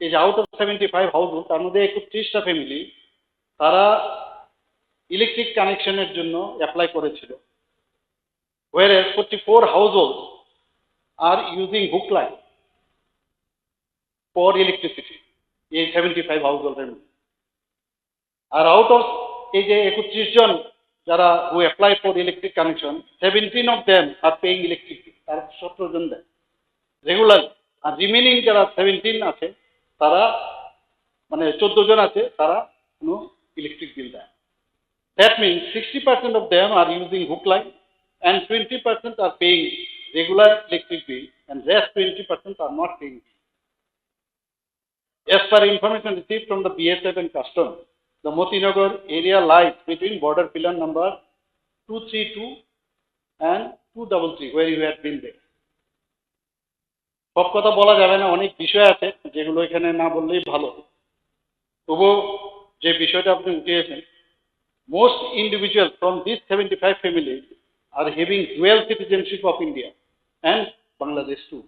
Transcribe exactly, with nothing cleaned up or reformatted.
এই যে out of seventy five household, তার মধ্যে একত্রিশটা ফ্যামিলি তারা ইলেকট্রিক কানেকশনের জন্য অ্যাপ্লাই করেছিল, whereas forty four households are using hook line for electricity, এই সেভেন্টি ফাইভ হাউসহোল্ডের মধ্যে। আর আউট অফ এই যে একত্রিশ জন যারা who apply for electric connection, seventeen of them are paying electric bill, তার সতেরো জন দেয় রেগুলার। আর রিমেনিং যারা সেভেন্টিন আছে, তারা মানে চোদ্দ জন আছে, তারা কোনো ইলেকট্রিক বিল দেয়। That means sixty percent of them are using hook line and twenty percent are paying regular electric bill and rest twenty percent are not paying. As per information received from the B S F and Customs, the Motinagar area lies between border pillar number two three two and two double three, where you had been there. সব কথা বলা যাবে না, অনেক বিষয় আছে যেগুলো এখানে না বললেই ভালো। তবু যে বিষয়টা আপনি উঠিয়েছেন, most individual from these seventy five families are having dual citizenship of India and Bangladesh too.